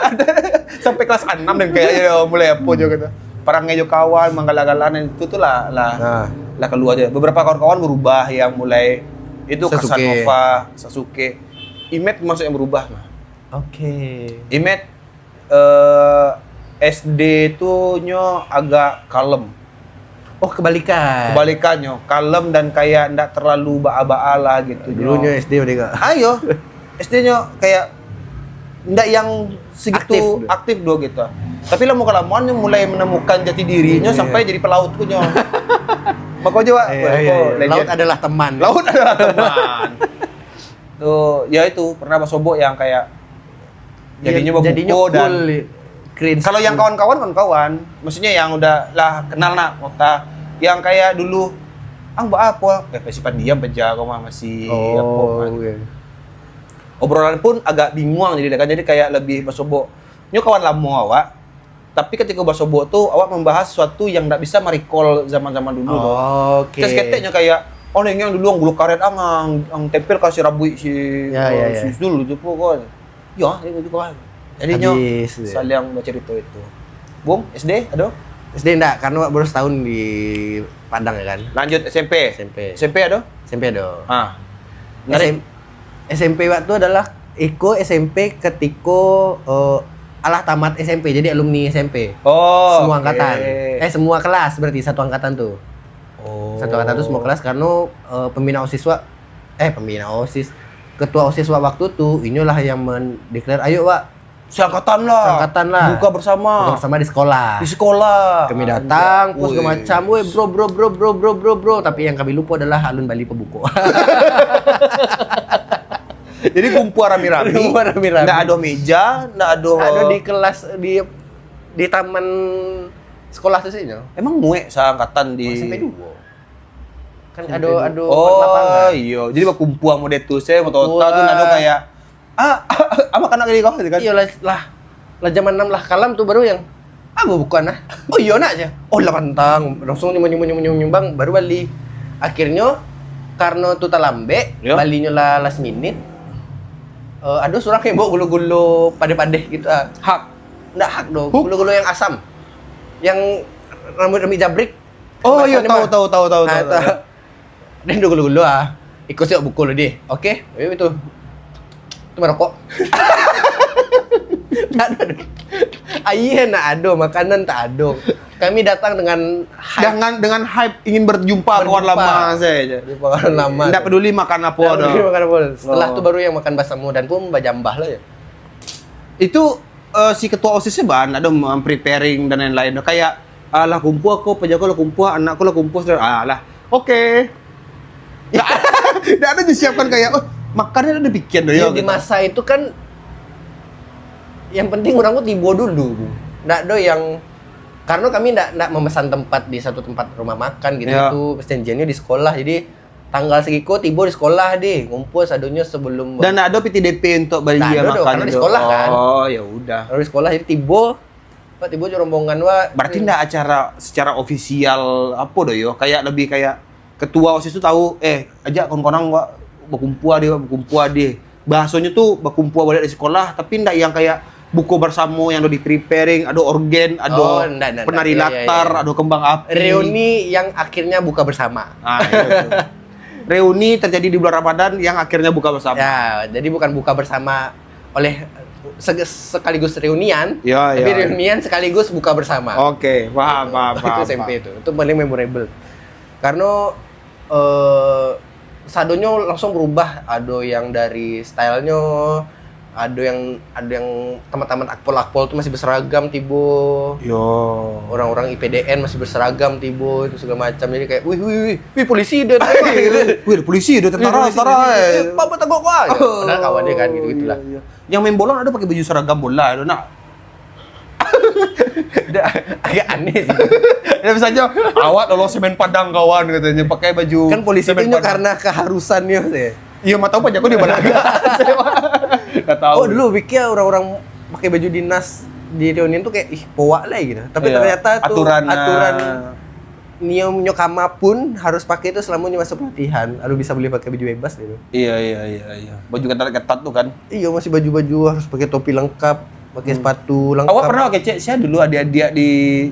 Sampai kelas enam dan kayaknya mulai apa juga kata. Perangai jo kawan, manggala-gala dan itu tu lah lah Nah. lah keluar aja. Beberapa kawan-kawan berubah yang mulai itu Sasuke. Casanova, Sasuke. Imet masuk yang berubah mah. Oke. Imet eh, S D tu nyo agak kalem. Oh, kebalikan. Kebalikannya, kalem dan kayak ndak terlalu baa-baa lah gitu. Dulunyo S D udah enggak? Ayo, S D nyo kayak ndak yang segitu Aktif. Aktif dulu gitu. Tapi lama kelamaan nyo mulai menemukan jati dirinyo Iya. Sampai jadi pelaut tu nyo. Makanya Wak, Iya, wah, iya, kok iya. legend. Laut adalah teman. Laut adalah teman. Tuh, ya itu pernah basobok yang kayak Ya, jadinya jadinya babuko dan cool, cringe. Kalau yang kawan-kawan kawan-kawan, maksudnya yang udah lah kenal nak Mokta, yang kayak dulu ang buat apa? Eh, masih pendiam aja kau mah masih apa Oh, mah. Oke. Obrolan pun agak bingung jadi kan jadi kayak lebih basobok. Nyo kawan lamo awak. Tapi ketika basobok tu awak membahas sesuatu yang ndak bisa merecall zaman-zaman dulu tu. Oh, oke. Terus keteknya kayak oh neng yang dulu ang bulu karet ang, ang, ang tempel kasih rabuik si Ya, ya, ya. si Zul tu pun kau. Ya, dia juga kan. Jadi nyo Habis, ya. Saling bercerita itu. Bung, S D ada? S D enggak, karena baru setahun di Padang ya kan. Lanjut S M P. S M P. S M P ada? S M P ada. Ah. Menarik. S M, S M P waktu adalah iko S M P ketiko eh, alah tamat S M P, jadi alumni S M P. Oh. Semua Oke. Angkatan. Eh, semua kelas berarti satu angkatan tu. Oh. Satu angkatan tu semua kelas karena eh, pembina OSIS wa, eh pembina OSIS, ketua OSIS wa waktu tu, inyolah yang mendeklar, "Ayo, Wak, Seangkatan lah. Seangkatan lah. Buka bersama. Buka bersama di sekolah." Di sekolah. Kami datang, terus Wih. Segala macam, "Woi, bro, bro, bro, bro, bro, bro, bro." Tapi yang kami lupa adalah alun bali pabuko. Jadi kumpul rami-rami. Kumpul rami-rami. Ndak ada meja, ndak ada. Ada di kelas, di di taman sekolah tu sih, no? Emang muek seangkatan di S M P dua. Kan S M P ada dua. ada Oh, lapangan. Iya. Jadi bakumpul model tu, saya motor Kumpul. tu ndak ada kayak ah, apa kanak kali kau kan? Iya lah, lah. Lah zaman enam lah kalam tu baru yang ah bukan lah. Oh iya nak aja. Oh lah pantang. Langsung nyumbang nyumbang nyumbang nyumbang, nyumbang baru bali. Akhirnya karena tu talambek, Ya. Balinyo lah last minute. Eh, ada surang yang bawa gulo-gulo padeh-padeh gitu ah. Hak. Ndak hak doh, Huh? Gulo-gulo yang asam. Yang rambut-rambut jabrik. Oh, iya, Bahasanya tahu, mah. tahu, tahu, tahu, Ah, tahu, tahu. Dia dulu dulu ah. Ikut siap buku dulu deh. Oke, ayo itu. Itu merokok. Tak ada. Air nak ada, makanan tak ada. Kami datang dengan hype. Dengan dengan hype ingin berjumpa kawan Berjumpa. lama saja. Berjumpa kawan lama. Tidak peduli makan apa Nggak dah. peduli makan apa. Setelah Oh. tu baru yang makan basamo dan pun bajambah lah ya. Itu eh, si ketua OSIS-nya ban ada mem-, preparing dan lain-lain. Kayak ah, lah kumpul aku, penjaga lah kumpul, anak aku lah kumpul, saudara. Ah, lah. Oke. Tidak ada disiapkan kayak, oh, Makan ado dipikian doh, yo, di masa itu kan, yang penting urang tu tibo dulu. Ndak ado yang, karena kami ndak, ndak memesan tempat di satu tempat rumah makan gitu. Perjanjiannyo di sekolah. Jadi, tanggal sagiko tibo di sekolah deh, ngumpul sadonyo sebelum. Dan ndak ado pitih D P untuk bali makan doh, karena di sekolah kan. Oh, ya udah. Kalau di sekolah, jadi tibo, Pak, tibo jo rombongan, Wak. Berarti ndak acara secara ofisial apo doh, yo? Kayak lebih kayak ketua OSIS tu tahu, "Eh, ajak kawan-kawan, Wak, bakumpua deh, Wak, bakumpua deh." Bahasonyo tu bakumpua baliak dari sekolah, tapi ndak yang kayak buko bersamo yang ado di preparing, ado orgen, ado penari latar, ado kembang api. Reuni yang akhirnya buka bersama. Ah, iya, betul. Reuni terjadi di bulan Ramadan yang akhirnya buka bersama. Ya, jadi bukan buka bersama oleh sege-, sekaligus reunian, tapi reunian sekaligus buka bersama. Oke, paham, paham, paham. Itu S M P itu. Itu paling memorable. Karena, eh, sadonyo langsung berubah. Ado yang dari stylenya, ado yang, ado yang teman-teman akpol-akpol tu masih berseragam tibo. Yo. Orang-orang I P D N masih berseragam tibo, itu segala macam. Jadi kayak, "Wih, wih, wih, wih, polisi dah." "Wih, ada polisi, ada tentara, tentara." "Eh, apa, apa tangkap kau?" Padahal kawan dia kan, gitu-gitulah. Yang main bola ada pakai baju seragam bola tu, nak. Agak aneh sih. Ya, misalnya, "Awak lolos semen Padang, kawan," katanya, pakai baju. Kan polisi tu karena keharusannyo sih. Iya, mah tahu pajak kau di mana. Nggak tahu. Oh, dulu pikir orang-orang pakai baju dinas di reunian tuh kayak, "Ih, powak lah," gitu. Tapi ternyata tuh aturan, aturan nyo, nyo kama pun harus pakai itu selama nyo masa pelatihan. Lalu bisa boleh pakai baju bebas gitu. Iya, iya, iya, iya. Baju ketat-ketat tuh kan. Iya, masih baju-baju harus pakai topi lengkap, pakai sepatu lengkap. Awak pernah pakai cek, saya dulu adik-adik di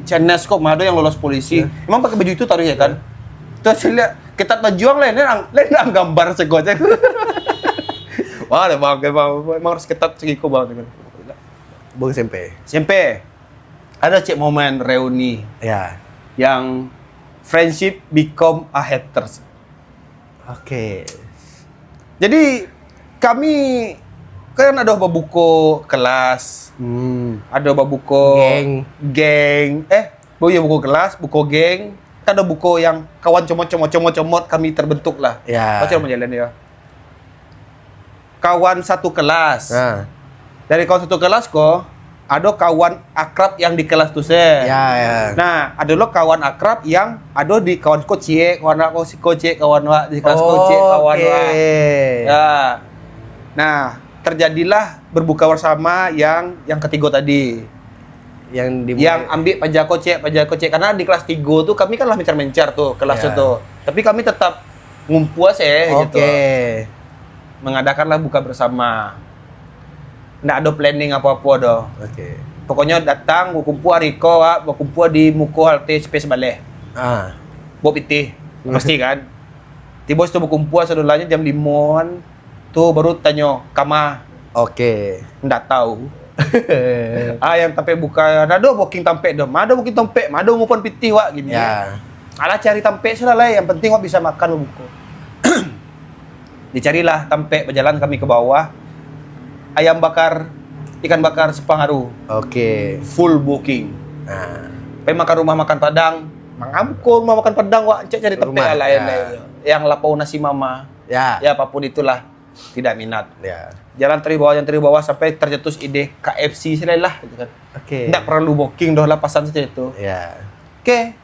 C N S kok, mah ada yang lolos polisi. Emang pakai baju itu taruh ya kan? Terus saya lihat, ketat baju ang lain, lain ang, lain ang gambar sego cek. Wah, emang, emang, emang harus ketat segiko, Bang. Bang S M P. S M P. Ada cek momen reuni. Ya. Yang friendship become a haters. Oke. Jadi, kami kan ada babuko kelas, ada babuko geng. Geng. Eh, bu-, ya, buko kelas, buko geng. Kan ada buko yang kawan comot, comot, comot, comot, kami terbentuk lah. Ya. Baca nama jalan ya. Kawan satu kelas. Nah. Dari kawan satu kelas ko, ado kawan akrab yang di kelas tu se. Ya, ya. Nah, ado lo kawan akrab yang ado di kawan ko ciek, kawan ko siko ciek, kawan wak di kelas ko ciek, kawan wak. Oke. Ya. Nah, terjadilah berbuka bersama yang, yang ketigo tadi. Yang di, yang ambil paja kocek, paja kocek. Karena di kelas tigo tu kami kan lah mencar-mencar tu, kelas tu. Ya. Tapi kami tetap ngumpul se gitu. Oke. Mengadakanlah buka bersama. Ndak ado planning apo-apo doh. Oke. Pokoknyo datang, bakumpul hari ko, wak, bakumpul di muko halte S P sabaleh. Ah. Buek pitih, pasti kan. Tibo situ bakumpul sadolanyo jam limo-an. Tu baru tanyo, "Kama?" Oke. "Ndak tahu." Ah, yang tampek buka, "Ndak ado booking tampek doh." "Ma ado booking tampek, ma ado ngumpul pitih wak gini." Ya. "Alah, cari tampek sudah lah, yang penting wak bisa makan babuko." Dicarilah tampek, bajalan kami ke bawah. Ayam bakar, ikan bakar, Sepang Aru. Oke. Full booking. Nah. Pai makan rumah makan Padang, mangabuko rumah makan Padang wak, cek cari tampek lain. Rumah, ya. Yang lapau nasi mama. Ya. Ya, apapun itulah. Tidak minat. Ya. Jalan taruih bawah, jalan taruih bawah, sampai tercetus ide K F C selain lah, gitu kan. Oke. Ndak perlu booking doh lah, pasan saja itu. Ya. Oke.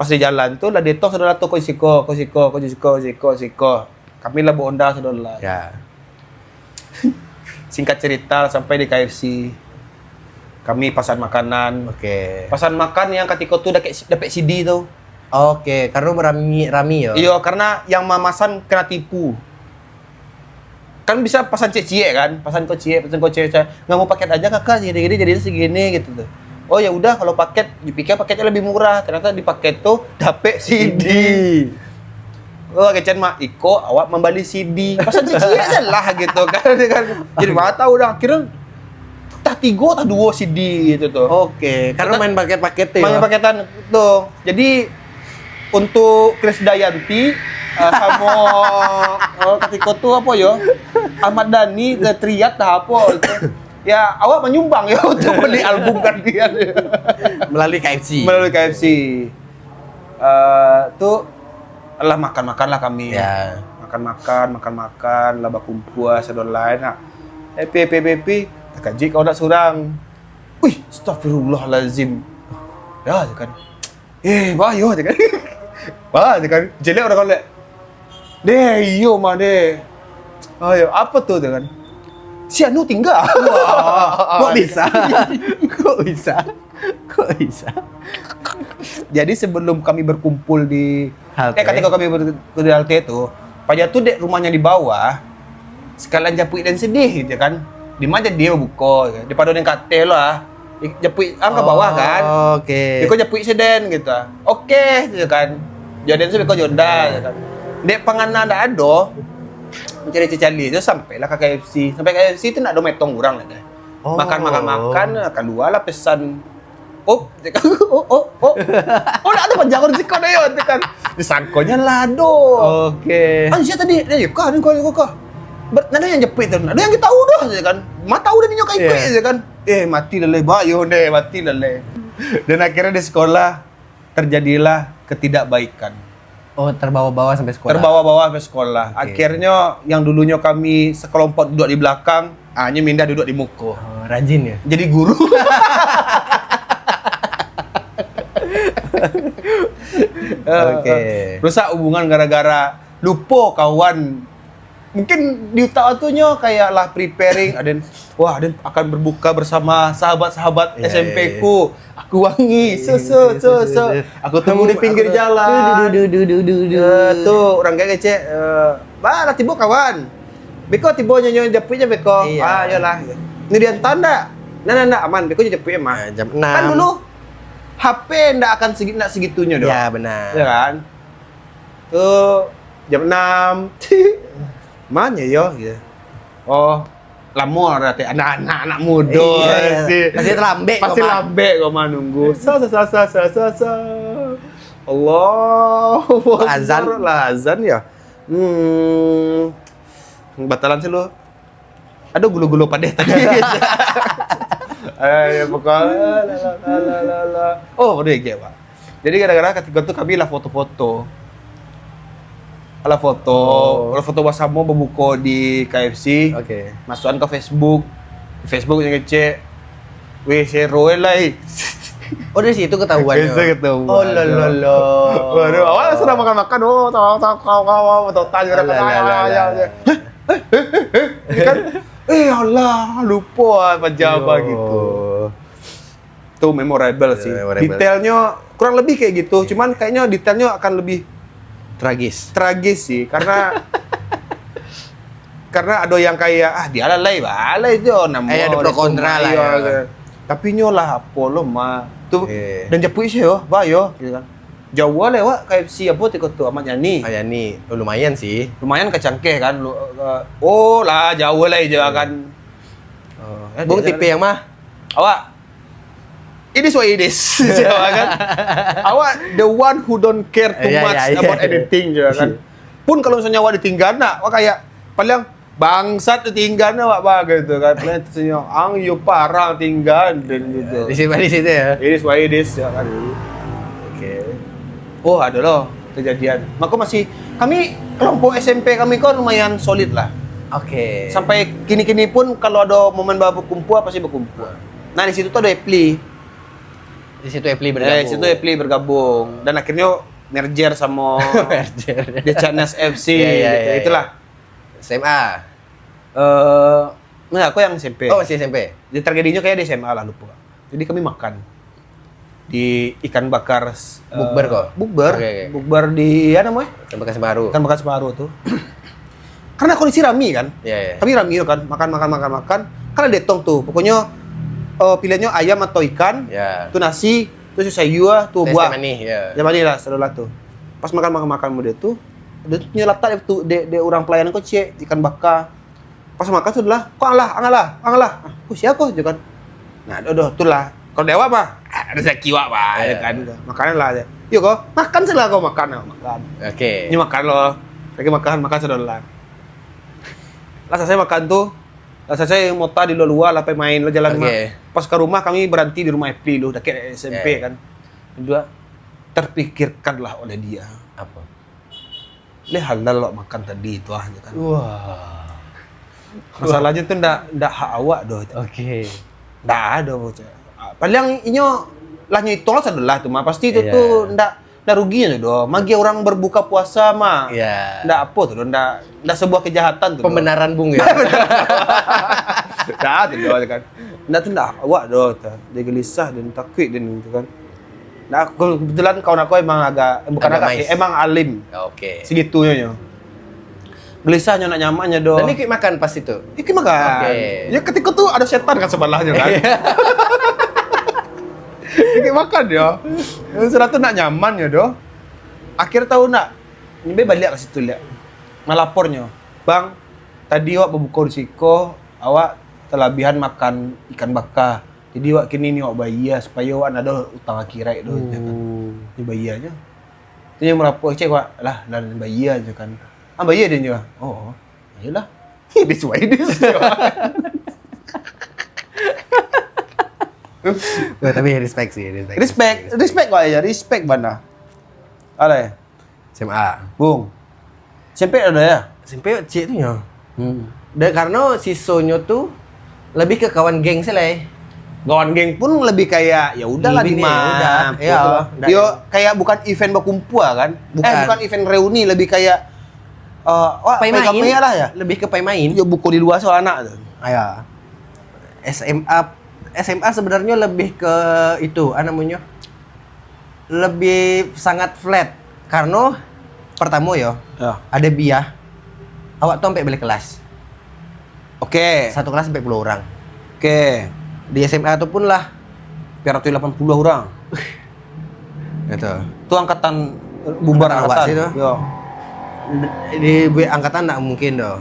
Pas di jalan tu lah, dietong sadolah tu, ko siko, ko siko, ko siko, siko, siko. Kami lah baonda sadolah. Ya. Singkat cerita, sampai di K F C. Kami pasan makanan. Oke. Pasan makan yang katiko tu dapek, dapek C D tu. Oke, karena rami, rami yo. Iyo, karena yang mamasan kena tipu. Kan bisa pasan ciek-ciek kan, pasan ko ciek, pasan ko ciek, ciek. "Nggak mau paket aja, Kakak, segini-gini, jadinya segini," gitu tuh. "Oh, ya udah, kalau paket," dipikir paketnya lebih murah, ternyata di paket tuh dapek C D. C D. Oh, kecen mak, "Iko awak membeli C D." Pasan ciek-ciek aja lah gitu kan. Kan. Jadi, mana tahu dah, akhirnya tah tigo, tah duo C D gitu tuh. Oke, karena main paket-paket tuh. Main paketan tuh. Jadi, untuk Krisdayanti, eh, samo, eh, katiko tu apa yo? Ahmad Dhani, eh, Triat dah apa gitu. Ya, awak menyumbang yo untuk beli album kan dia. Melalui K F C. Melalui K F C. Eh, tu lah makan-makan lah kami. Ya. Makan-makan, makan-makan, lah bakumpua, sadolae nak. Happy, happy, happy, happy. Takajuik kawan nak surang. "Wih, astagfirullahalazim." Ya, je kan. "Eh, bah, yo," je kan. Bah, je kan. Jelek orang kolek. "Deh, iyo mah, deh." "Oh, yo, apa tu?" je kan. "Si anu tinggal." Wah, kok bisa? Kok bisa? Kok bisa? Jadi, sebelum kami berkumpul di Halte. Eh, ketika kami ber-, di halte tu, paja tu dek rumahnya di bawah, sekalian japuik den sedih gitu kan. Di ma jadi babuko, daripada den ka ateh lah. Japuik ang ka bawah kan. Oh, oke. Beko japuik se den gitu. Oke, gitu kan. Jadi den se beko jo den, gitu kan. Dek pangana ndak ado, mencari-cari tu sampailah ka K F C. Sampai K F C tu ndak ado metong urang lah deh. Oh. Makan, makan, makan, kaluarlah pesan. "Oh," cakap, "oh, oh, oh." "Oh, nak ada panjang orang siko dah, yo," cakap. Disangkonyo lah ado. Oke. "Ah, siapa tadi?" "Dia, yo kah, ni kau, kau kah?" "Ber-, nada yang jepit tu, nada yang kita tahu dah," cakap. "Ma tahu dah ninyo ka ikuik," cakap. "Eh, mati lah leh, bayo deh, mati lah leh." Dan akhirnya di sekolah terjadilah ketidakbaikan. Oh, terbawa-bawa sampai sekolah. Terbawa-bawa sampai sekolah. Oke. Akhirnya, yang dulunya kami sekelompok duduk di belakang, ah, nyo mindah duduk di muko. Oh, rajin ya? Jadi guru. Oke. Rusak hubungan gara-gara lupo kawan. Mungkin di utak tu nyo kayak lah preparing, aden, "Wah, aden akan berbuka bersama sahabat-sahabat Iya, S M P iya, iya. ku. Aku wangi, Iya, so, iya, so, iya, so, iya, so. iya. Aku tunggu di Aku pinggir aku jalan." Du, du, du, du, du, du, du. Eh, tu, orang kayak kecek, eh, "Bah, lah tibo kawan. Beko tibo nyo, nyo japuik je beko." Iya. "Ah, iyolah." "Ni diantar ndak?" "Ndak, ndak, ndak, aman. Beko je japuik mah." Ah, jam Kan enam. dulu H P ndak akan segi-, ndak segitunyo doh. Ya, benar. Ya kan? Tu, jam enam. "Mano yo?" gitu. "Oh, lamo lah, anak-anak, anak mudo Iya, iya. pasti. Pasti terlambek Pasti kau, Mak. lambek kau mah nunggu." Sa, sa, sa, sa, sa, sa, sa. Allahu Akbar Azan. lah, azan ya. Hmm. Batalan sih lu. Ado gulo-gulo padeh tadi. Eh, ya, pokok, la, la, la, la, la, la. Oh, udah igek, Pak. Jadi, gara-gara ketika tu kami lah foto-foto. Lah foto, Oh. lah foto basamo babuko di K F C. Oke. Masukan ke Facebook. Facebook nyo ngecek. Weh, share lah, eh. Oh, dari situ ketahuan Dari situ ketahuan. Oh, la, la, la. Waduh, awak sudah makan-makan, oh, tahu, tahu, tahu, tahu, tahu, tahu, tahu, Alah, alah, alah, alah. Kan? Eh, alah, lupo ah, paja apa Yo. gitu. Tu memorable Ya, sih. memorable. Detailnya kurang lebih kayak gitu. Iya. Cuman kayaknya detailnya akan lebih Tragis. tragis sih, karena, karena ada yang kayak, "Ah, dia lah lai, balai je, nama Eh, ada pro dia kontra cuma lah, iya, ya. gitu." Tapi nyo lah, apa lo, mah. Tu, Iya. dan japuik sih, yo, bah, yo, gitu kan. Jauah lah, wak, K F C apa tiko tu, Ahmad Yani. Ah, Yani. Oh, lumayan sih. Lumayan ka Cangkeh kan. Lu, eh, oh lah, jauah lah je Iya. kan. Oh, ya, Bung dia T P jalan. yang mah? Awak, it is what it is. Awak kan? Awak the one who don't care too Ya, much ya, ya. about anything, je kan? Pun kalau misalnya awak ditinggal, nak, awak kayak, paling bangsat ditinggal, nak, awak bah, gitu kan. Paling tersenyum, "Ang, yo parah tinggal," dan gitu. Di situ, di situ ya? It is what it is, ya kan? Oke. Oh, ada loh kejadian. Mako masih, kami kelompok S M P kami ko lumayan solid lah. Oke. Sampai kini-kini pun kalau ada momen bakumpul, pasti bakumpul. Nah, di situ tu ada Epli. Di situ Epli Eh, bergabung. di situ Epli bergabung. Dan akhirnya merger sama Merger. Decanas F C Iya, iya, gitu. iya, Itulah. iya. S M A. Eh, nah, aku yang S M P. Oh, masih S M P? Jadi tragedinya kayak di S M A lah, lupa. Jadi kami makan di ikan bakar, eh, Bukber ko? bukber. Oke, oke. Bukber di, ya namanya? Ikan bakar Semeru. Ikan bakar Semeru tuh. Karena kondisi rami kan? Iya, iya. Kami rami kan, makan, makan, makan, makan. Kan ada dietong tuh. Pokoknya, eh, pilihannya ayam atau ikan, Iya. tu nasi, tu sayur, tu Teh buah. teh manih, ya. Teh manih lah, sadolah tu. Pas makan, makan, makan model tu, dia tu punya latak dia tu, dek, dek urang pelayanan ko ciek, ikan bakar. Pas makan sudah lah, "Ko ang lah, ang lah, ang lah." "Ah, ko sia ko?" je kan. Nah, doh, doh, tu lah. Kalau di awak mah, ah, rezeki awak mah, ya Iya. kan. Makanan lah, ya. "Yo ko, makan salah ko, makan, ah, makan." Oke. Ni makan lo. Lagi makan, makan sudah lah. Lah selesai makan tu, lah selesai mota di luar-luar, lah pai main lah jalan Oke. mah. Pas ka rumah, kami beranti di rumah Epli lu, dakek S M P Iya, iya. kan. Dua, terpikirkanlah oleh dia. Apa? "Leh halal awak makan tadi tu ah," je kan. Wah. Masalahnyo tu ndak, ndak hak awak doh tu. Oke. Ndak ado, Bang. Paling inyo lah nyo itong lah sadolah tu mah. Pasti tu, iya, tu ndak, ndak rugi tu doh. Magi orang berbuka puasa mah. Iya. Ndak apo tu doh, ndak, ndak sebuah kejahatan tu doh. Pembenaran, Bung, ya. Ndak tu doh kan. Ndak tu ndak awak doh tu. Dia gelisah dan takuik dan tu kan. Nah, aku, kebetulan kawan aku emang agak, eh, bukan agak, agak sih, emang alim. Oke. Segitunyo nyo. Gelisah nyo nak nyaman nyo doh. Dan ikuik makan pas itu? Ikuik makan. Oke. Ya, ketika tu ada setan kan sebelahnyo kan. Ikuik makan yo. Sudah tu nak nyaman nyo doh. Akhir tahun nak, nyampe baliak ka situ liak. Malapor nyo, "Bang, tadi awak babuko di siko, awak kalabihan makan ikan baka. Jadi awak kini ni awak bayia supayo awak ndak ado utang akiraik doh," je kan. Oh. Dia bayia je. Tu yang malapor cek awak, "Lah, lah bayia je kan." "Ah, bayia dia nyo." "Oh, oh. Ayolah." Dia suai dia. Wah, tapi respect sih, respect. Respect, respect kok aja, respect bana. Alai. S M A. Bung. S M P ado ya? S M P cik tu nyo. Hmm. Dan karena sisonyo tu lebih ke kawan geng sih lah. Kawan geng pun lebih kayak, "Ya udahlah, Dimas." Lebih ni, ya udah. Gitu lah. Ya, udah. Yo, kayak bukan event bakumpul kan? Eh, bukan. Bukan event reuni, lebih kayak, eh, wah, pai main. Pai lah ya? Lebih ke pai main. Yo, buko di luar soal anak tu. Ah, ya. S M A, S M A sebenarnya lebih ke itu, ah, namanya, lebih sangat flat. Karena pertama yo, ya, ada biah, awak tu sampai balik kelas. Oke. Satu kelas sampai puluh orang. Oke. Di S M A tu pun lah. Tiga ratus lapan puluh orang. Gitu. Tu angkatan bubar. Angkatan awak angkatan sih tu. Yo. Di buat angkatan ndak mungkin doh.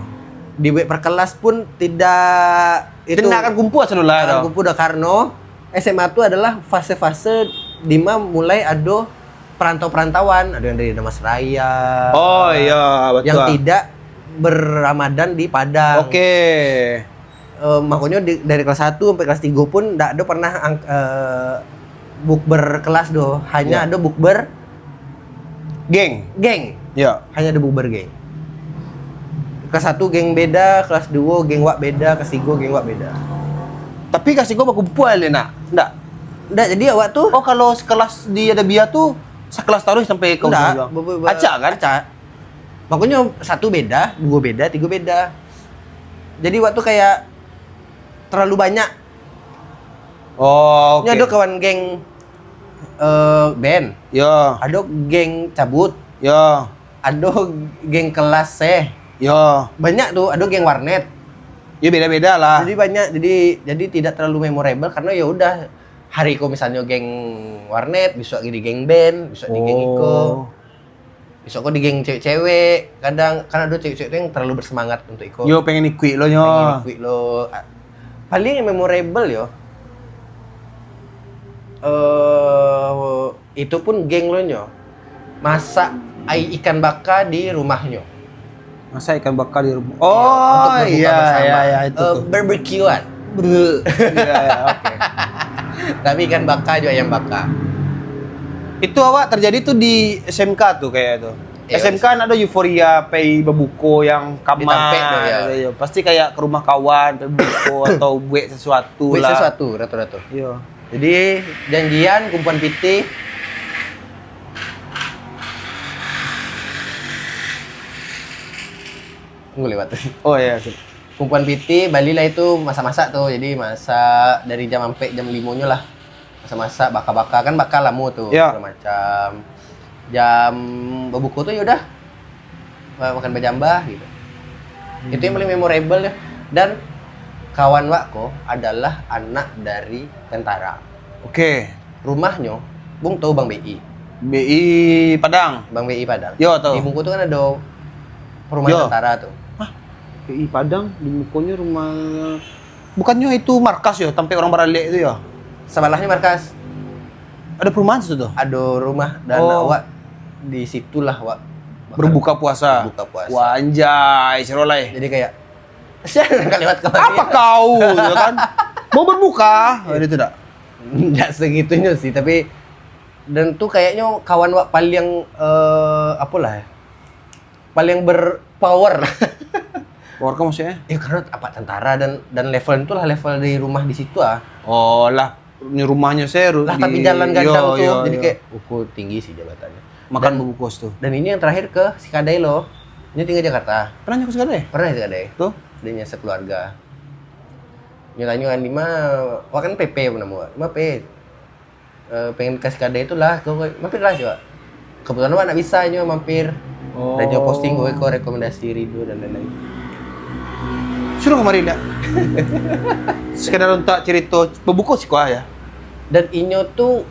Di buat per kelas pun tidak itu. Tidak akan kumpul selalu lah. Tidak akan kumpul doh, karena S M A tu adalah fase-fase di ma mulai ado perantau-perantauan, ada yang dari Dharmasraya. Oh, iya, betul. Yang tidak beramadan di Padang. Oke. Eh, makanya di, dari kelas satu sampai kelas tiga pun ndak ada pernah ang-, eh, bukber kelas doh. Hanya, ya, ada bukber geng. Geng. Ya. Hanya ada bukber geng. Kelas satu geng beda, kelas dua geng wak beda, kelas tiga geng wak beda. Tapi kelas tiga bakumpul le nak? Ndak? Ndak, jadi awak tu. Oh, kalau sekelas di Adabia tu, sekelas taruh sampai ke ujung? Ndak, be-, be-, be-, acak kan? Acak. Makanya satu beda, dua beda, tiga beda. Jadi awak tu kayak terlalu banyak. Oh, oke. Nyo ado kawan geng, eh, band. Yo. Ado geng cabut. Yo. Ado geng kelas seh. Yo. Banyak tu, ado geng warnet. Yo, beda-beda lah. Jadi banyak, jadi, jadi tidak terlalu memorable karena ya udah, hari ko misalnya geng warnet, besok lagi di geng band, besok di geng iko. Oh. Besok ko di geng cewek-cewek, kadang kan ado cewek-cewek tu yang terlalu bersemangat untuk iko. Yo, pengen ikuik lo nyo. Pengen ikuik lo. A-, paling yang memorable yo, eh, itu pun geng lo nyo masak ai ikan baka di rumahnyo. Masak ikan baka di rumah. Iya, oh, untuk berbuka bersama. Iya, iya, itu. Eh, tuh. Barbekyuan. Iya, iya, oke. Tapi ikan baka juga, ayam baka. Itu awak terjadi tuh di S M K tuh kayak itu. Iya, S M K kan ada euforia, pai babuko yang kamar, di tampek tuh, ya. Iya, iya. Pasti kayak ke rumah kawan, pai babuko atau buat sesuatu lah. Buat sesuatu, ratu-ratu. Iya. Jadi, janjian, kumpuan pitih. Tunggu lewat. Oh, iya, sip. Kumpuan pitih, balilah itu masak-masak tu. Jadi, masak dari jam ampek, jam limo nyo lah. Masak-masak, baka-baka. Kan baka lamo tu, ya, segala macam. Jam babuko tu, ya udah. Ma-, makan bajambah gitu. Hmm. Itu yang paling memorable ya. Dan kawan wak ko adalah anak dari tentara. Oke. Rumahnyo, Bung tahu Bang B I? B I Padang. Bang B I Padang. Yo, tahu. Di muko tu kan ada perumahan tentara tu. Hah? B I Padang, di mukonyo rumah, bukannya itu markas yo, tampek orang baralek tu yo? Sabalahnyo markas. Ada perumahan situ tu? Ada rumah dan awak di situlah awak makan. Berbuka puasa. Berbuka puasa. Wah, anjay, siro lai. Jadi kayak, "Siapa yang lewat kemari?" Apa kau, gitu kan? Mau berbuka? Ada tu tak? Nggak segitunya sih, tapi dan tu kayaknya kawan wak paling, eh, apalah ya? paling berpower lah. Power ko maksudnyo? Ya karena apa, tentara dan dan level itulah level dari rumah di situ ah. Oh lah, ini rumahnyo se ru- Lah di- tapi jalan yo, gandang tuh, yo, jadi yo. Kayak ukur tinggi sih jabatan. Makan bubuko tu. Dan ini yang terakhir ke si Kadai loh. Ini tinggal Jakarta. Pernah nyo ke Sekadai? Pernah si Kadai? Tuh. Dia nya sekeluarga. Nyo tanyo kan di ma, wak kan P P apa namo wak? Ma P. Eh, pengen kasih Kadai itulah, kau mampir lah coba. Kebetulan wak nak bisa nyo mampir. Oh. Dan nyo posting gue ko rekomendasi Rido dan lain-lain. Suruh kemari dah. Sekedar untuk cerita bubuko siko ya. Dan inyo tuh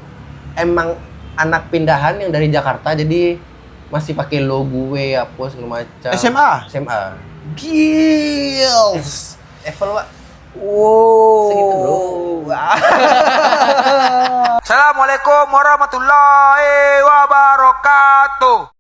emang anak pindahan yang dari Jakarta, jadi masih pakai lo gue apa segala macam. S M A? S M A. Gils. Level wak. Wow. Segitu, bro. Assalamualaikum warahmatullahi wabarakatuh.